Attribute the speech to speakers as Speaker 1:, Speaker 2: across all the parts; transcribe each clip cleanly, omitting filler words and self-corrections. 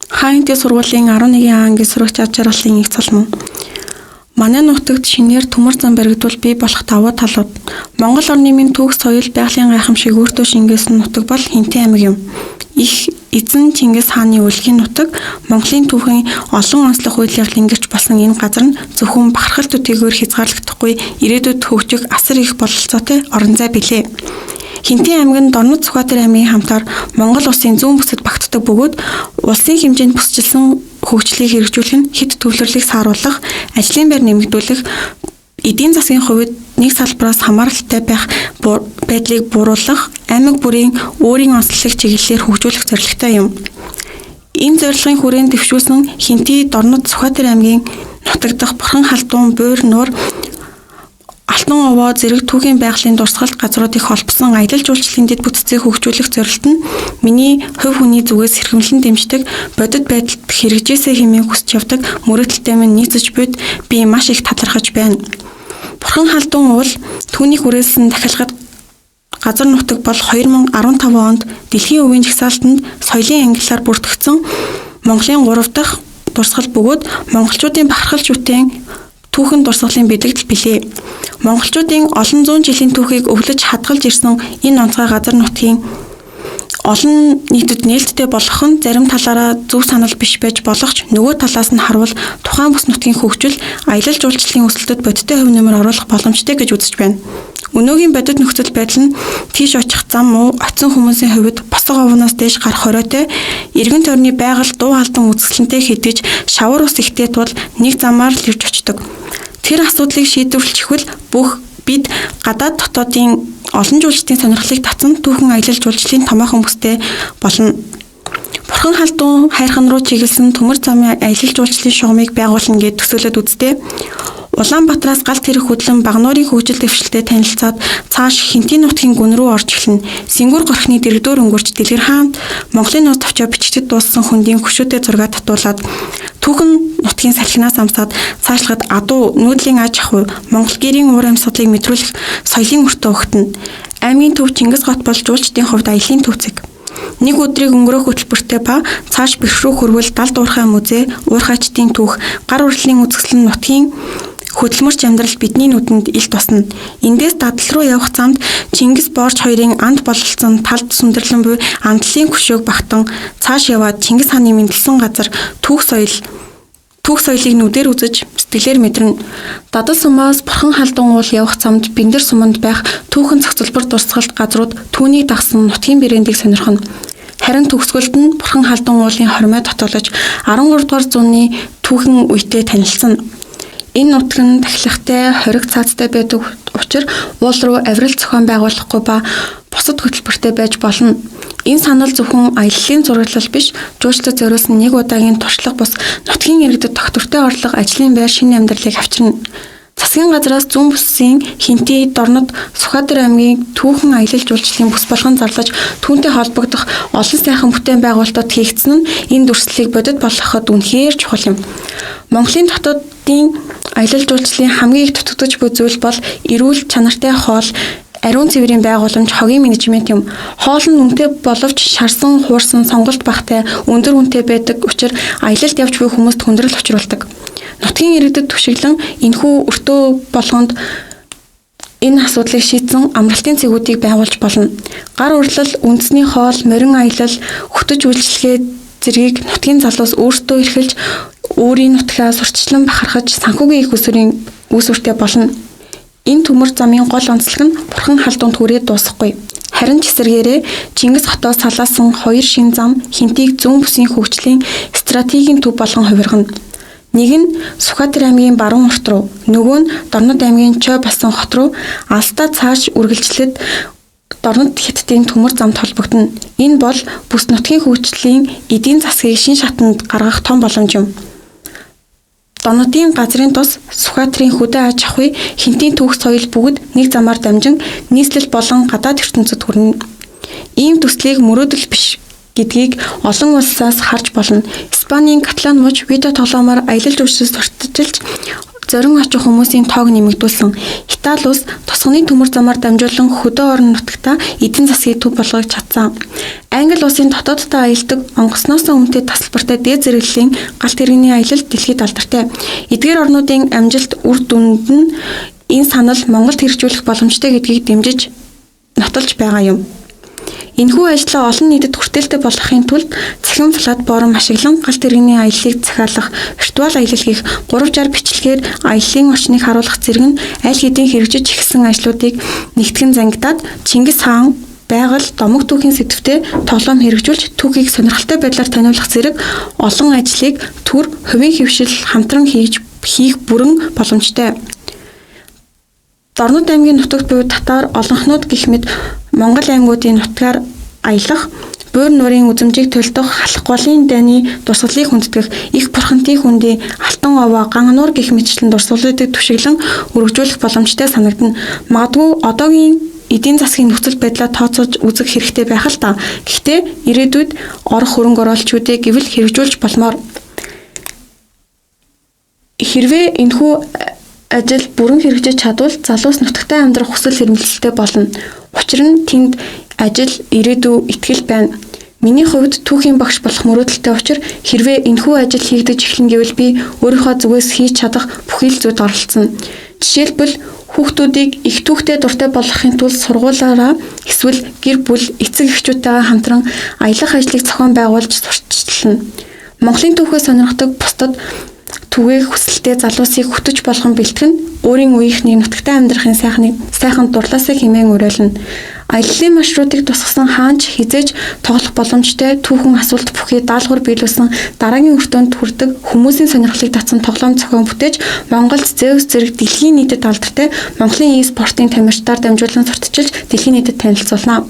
Speaker 1: Хаан сургуулийн 11 ангийн сурагч ад жаргалын их цолмон. Манай нутагт шинээр төмөр зам баригдвал бий болох давуу талууд. Монгол орны минь түүх соёл байгалийн гайхамшиг өөртөө шингээсэн нутаг бол Хэнтийн аймаг юм. Их эзэн Чингис хааны үлгийн нутаг, Монголын түүхийн олон онцлог үйл явдал ингэрч болсон энэ газар нь зөвхөн бахархал төдийгөөр хязгаарлагдахгүй ирээдүйд хөгжих асар их бололцоотой орон зай билээ. Хэнтийн аймаг нь Дорнод Сүхбаатар аймгийн хамтаар Монгол улсын зүүн бүсэд багтдаг бөгөөд улсын хэмжээнд бүсчилсэн хөгжлийг хэрэгжүүлэх нь хэт төвлөрлийг сааруулах, ажлын байр нэмэгдүүлэх, эдийн засгийн хувьд нэг салбараас хамааралтай байх байдлыг бууруулах, аймаг бүрийн өөрийн онцлог чиглэлээр хөгжүүлэх зорилготой юм. Энэ зорилгын хүрээнд дэвшүүлсэн Хэнтий, Дорнод, Сүхбаатар аймгийн нутаг дахь Бурхан Халдун, Буур нуур, Алтан овоо зэрэг түүхийн байгалийн дурсгалт газруудыг холбосон аялал жуулчлалын дэд бүтцийг хөгжүүлэх зорилт нь миний хувь хүний зүгээс эрхэмлэн дэмждэг, бодит байдалд хэрэгжээсэй хэмээн хүсч явдаг мөрөөдөлтэй минь нийцэж буйд би маш их талархаж байна. Бурхан Халдун уул түүний хүрээлсэн тахилгад газар нутаг бол 2015 онд дэлхийн өвийн жагсаалтанд соёлын ангиллаар бүртгэгдсэн Монголын 3 дахь дурсгал бөгөөд монголчуудын бахархал жүтээн түүхэн дурсгалын бэлэгдэл билээ. Монголчуудын олон зуун жилийн түүхийг өвлөж хадгалж ирсэн энэ онцгой газар нутгийн олон нийтэд нээлттэй болгох нь зарим талаараа зөв санал биш байж болох ч нөгөө талаас нь харвал тухайн бүс нутгийн хөгжил, аялал жуулчлалын өсөлтөд бодиттой хувь нэмэр оруулах боломжтой гэж үзэж байна. Өнөөгийн бодит нөхцөл байдал нь тийш очих зам муу, очсон хүмүүсийн хувьд босго овноос дээш гарах хориотой, эргэн тойрны байгаль дуу алдан үзэсгэлэнтэй хэдиж шавар ус ихтэй тул нэг замаар л ирж очдог. Тэр асуудлыг шийдвэрлэчихвэл бүх бид гадаад дотоодын олон жуулчдын сонирхлыг татсан түүхэн аялал жуулчлалын томоохон бүстэй болно. Бурхан Халдун хайрхан руу чиглэсэн төмөр замын аялал жуулчлалын шугамыг байгуулна гэд төсөөлөд үзтээ. Улаанбаатараас галт тэрэг хөдлөн Багануурын хөгжил дэвшилтэд танилцаад цааш Хэнтийн нутгийн гүн рүү орж эхэлнэ. Сингүр горхны дэргэдүүр өнгөрч Дэлгэр хаанд Монголын нууц товчоо бичигдэд дууссан хөндийн хөшөөтэй зураг татуулаад түүхэн нутгийн салхинаас амсаад цаашлахад адуу нүүдлийн аж ахуй Монгол гэрийн уур амьсгалыг мэдрүүлэх соёлын өртөө өгтөнө. Аймгийн төв Чингис хот бол жуулчдын хувьд аялын төв зэг. Нэг өдрийг өнгөрөөх хөтөлбөртэй ба цааш бэрх рүү хөрвөл далд уурхай музей, уурхайчдын түүх, гар урлагийн үзэсгэлэн нутгийн хөдөлмөрч амьдрал бидний нүдэнд ил тусна. Эндээс дадал руу явах замд Чингис Боорч хоёрын анд бололцсон талд сүндэрлэн буй андлын хөшөөг багтан цааш яваад Чингис хааны мэндэлсэн газар түүх соёлыг нүдээр үзэж сэтгэлээр мэдэрнэ. Дадал сумаас Бурхан Халдун уул явах замд Бэндэр суманд байх түүхэн цогцлбор дурсгалт газрууд түүнийг дагсан нутгийн брэндийг сонирхоно. Харин төгсгөлд нь Бурхан Халдун уулын хормой дотоолож 13 дугаар зууны түүхэн үетэй танилцсан. Энэ нутаг нь тахилгатай, хориг цаазтай байдаг учир уул руу авирал зохион байгуулахгүй ба бусад хөтөлбөртэй байж болно. Энэ санал зөвхөн аяллаа зураглал биш, жуулчлалд зориулсан нэг удаагийн туршлага бус нутгийн иргэдэд тогтвортой орлого, ажлын байр, шинэ амьдралыг авчирна. Засгийн газраас зүүн бүсийн Хэнтий, Дорнод, Сүхбаатар аймгийн түүхэн аялал жуулчлалын бүс болгон зарлаж түүнтэй холбогдох олон сайхан бүтээн байгуулалтууд хийгдсэн нь энэ дүрслэлийг бодит болгоход үнэхээр чухал юм. Монголын дотоодын аялал жуулчлалын хамгийн их дутагдаж буй зүйл бол эрүүл чанартай хоол, ариун цэврийн байгууламж, хогийн менежмент юм. Хоол нь үнэтэй боловч шарсан, хуурсан, сонголт багтай, өндөр үнэтэй байдаг учир аялалд явж буй хүмүүст хүндрэл учруулдаг. Нутгийн иргэдэд түшиглэн энэхүү өртөө болгонд энэ асуудлыг шийдсэн амралтын цэгүүдийг байгуулж болно. Гар урлал, үндэсний хоол, морин аялал, хөтөч үйлчилгээ зэргийг нутгийн залуус өөрсдөө эрхэлж, өөрийн нутгаа сурталчлан бахархаж санхүүгийн их усүрийн үүсвэртэй болно. Энэ төмөр замын гол онцлог нь Бурхан Халдун түрээд дуусахгүй. Харин ч эсэргээрээ Чингис хотоос салаасан хоёр шин зам Хэнтийг зүүн бүсийн хөгжлийн стратегийн төв болгон хувиргана. Нэг нь Сүхбаатар аймгийн баруун урт руу, нөгөө нь Дорнод аймгийн Чой болсон хот руу алстаа цааш үргэлжлээд Дорнод Хятадын төмөр замд холбогдоно. Энэ бол бүс нутгийн хөгжлийн эдийн засгийг шин шатанд гаргах том боломж юм. Дорнодын газрын тус, Сүхбаатарын хөдөө аж ахуй, Хэнтийн түүх соёл бүгд нэг замаар дамжин нийслэл болон гадаад ертөнцид хүрнэ. Ийм төслийг мөрөөдөл биш гэдгийг олон улсаас харж болно. Испанийн Каталан муж видео тоглоомоор аялал жуулчлал сурталчилж зорин очих хүмүүсийн тоог нэмэгдүүлсэн. Итали улс тосгоны төмөр замаар дамжуулан хөдөө орон нутагтаа эдийн засгийг төв болгож чадсан. Англи улсын дотооддоо аялдаг онгоцноос өмнөд тасалбартай дээд зэрэглэлийн галт тэрэгний аялал дэлхийд алдартай. Эдгээр орнуудын амжилт үр дүнд нь энэ санал Монголд хэрэгжүүлэх боломжтой гэдгийг дэмжиж нотолж байгаа юм. Энэхүү ажлаа олон нийтэд хүртээлтэй болгохын тулд цахим платформ ашиглан галт тэрэгний аяллыг захиалах, виртуал аялал хийх, 360 бичлэгээр аяллын орчныг харуулах зэрэг нь аль хэдийн хэрэгжиж эхэлсэн ажлуудыг нэгтгэн зангидаад Чингис хаан, байгаль, домог түүхийн сэдэвтэй тоглоом хэрэгжүүлж түүхийг сонирхолтой байдлаар таниулах зэрэг олон ажлыг төр хувийн хэвшил хамтран хийх бүрэн боломжтой. Дорнод аймгийн нутагт буюу татар олонхнууд гэх мэт Монгол аймагуудын нутгаар аялах, буур нуурын үзэмжийг төлдөх, халах голын дайны дурсгалыг хүндэтгэх, их бурхантын хүндий, алтан овоо, ган нуур гэх мэтчлэн дурсгалуудыг түшиглэн өргөжүүлэх боломжтой санагдана. Магадгүй одоогийн эдийн засгийн нөхцөл байдлаа тооцоож үзэх хэрэгтэй байх л та. Гэхдээ ирээдүйд орох хөрөнгө оруулалт юу гэвэл хэрэгжүүлж болмоор. Хэрвээ энэхүү ажил бүрэн хэрэгжиж чадвал залуус нутагтаа амьдрах хүсэл эрмэлзэлтэй болно. Учир нь тэнд ажил, ирээдүй, итгэл байна. Миний хувьд түүхийн багш болох мөрөөдөлтэй учир хэрвээ энэхүү ажил хийгдэж эхлэн гэвэл би өөрийнхөө зүгээс хийж чадах бүхий л зүйлд оролцоно. Жишээлбэл хүүхдүүдийг их түүхтэй дуртай болгохын тулд сургуулаараа эсвэл гэр бүл, эцэг эхчүүдтэйгээ хамтран аялах ажлыг зохион байгуулж сурталчилна. Монголын түүхээ сонирхдог бусдад түгээх хүсэлтэй залуусыг хөтөч болгон бэлтгэн өөрийн үеийнхний нутагтай амьдрахын сайхан дурлаасаа хэмээн уриална. Аяллын маршрутыг тусгасан хаанч хизээж тоглох боломжтой түүхэн асуулт бүхий даалгавар биелүүлсэн дараагийн өртөөнд хүрдэг хүмүүсийн сонирхлыг татсан тоглоом зохион бүтээж Монголд Зевс зэрэг дэлхийн нийтэд алдартай Монголын e-спортын тамирчдаар дамжуулан сурталчилж дэлхийн нийтэд танилцуулна.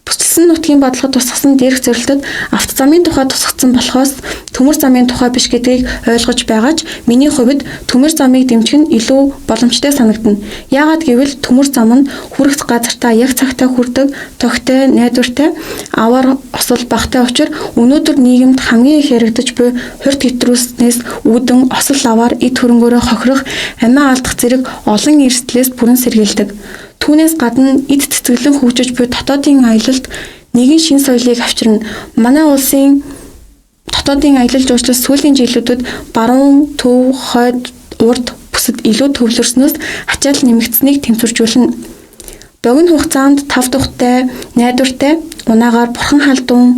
Speaker 1: Бүсэлсэн нутгийн бодлого тусгасан дээрх зорилтод автозамын тухай тусгагдсан болохоос төмөр замын тухай биш гэдгийг ойлгож байгаа ч миний хувьд төмөр замыг дэмжих нь илүү боломжтой санагдана. Яагаад гэвэл төмөр зам нь хүрэх газартаа яг цагтаа хүрдэг, тогтой, найдвартай, аваар осол багтай учир өнөөдөр нийгэмд хамгийн их яригдаж буй хурд хэтрүүлснээс үүдэн осол аваар эд хөрөнгөөрөө хохирох, амиа алдах зэрэг олон эрсдлээс бүрэн сэргийлдэг. Түүнээс гадна эд цэцэглэн хөгжиж буй дотоодын аялалд нэгэн шинэ соёлыг авчирна. Манай улсын дотоодын аялал жуулчлал сүүлийн жилүүдэд баруун, төв, хойд, урд бүсэд илүү төвлөрснөөс ачаал нэмэгдсэнийг тэмцвэржүүлнэ. Богино хугацаанд тав тухтай, найдвартай, унаагаар бурхан халдун,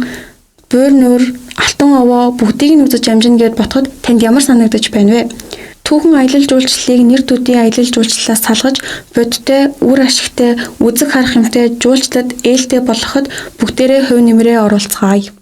Speaker 1: буур нуур, алтан овоо бүгдийг нь үзэж амжина гэд ботход танд ямар санагдаж байна вэ? Түүхэн аялал жуулчлалыг нэр төдий аялал жуулчлалаас салгаж бодиттой, үр ашигтай, үзэг харах юмтай жуулчлалд ээлтэй болгоход бүгдээрээ хувь нэмрээ оруулцгаая.